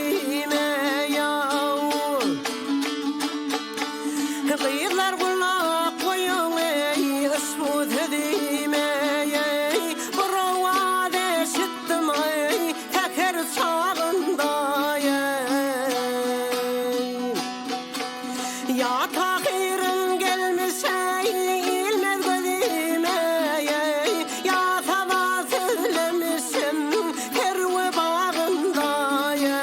gözüme ýaw. Gyzlar gulak goýuň eý yşbu sözüme eý, Bir owaz eşitdim eý säher çagynda eý. Ýa Tahyryň gelmişeý ilmez gözüme eý, Ýa saba sözlemişem serwi bagynda eý.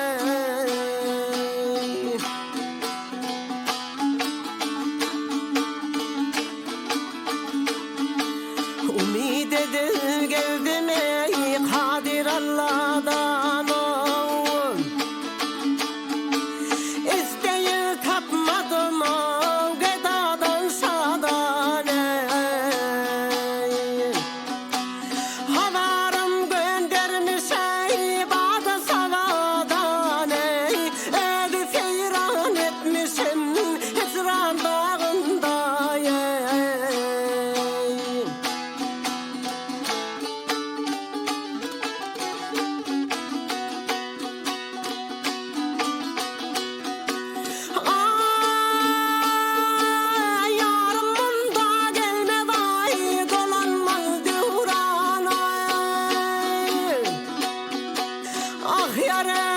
Umyt edip geldim eý Kadyr Alladan ow. Isleýip tapmadym ow gedadan şadan eý. Habarym göndermiş eý bady sabadan eý. Özi seýran etmişim hijran dagynda eý. Aý, ýarym munda gelmez aý, dolanmaz döwran aý. Ah, ýar eý,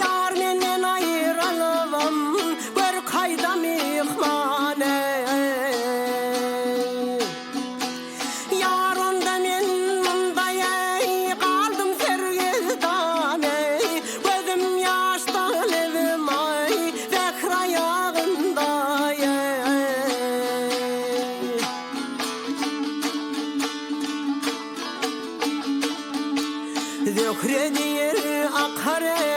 ýar menden aýralybam, Gör kaýda myhman eý. Ýar onda men munda eý, galdym sergezdan eý, Gözüm ýaşda lebim aý, zähr aýagynda eý. Zöhre diýer akar eý.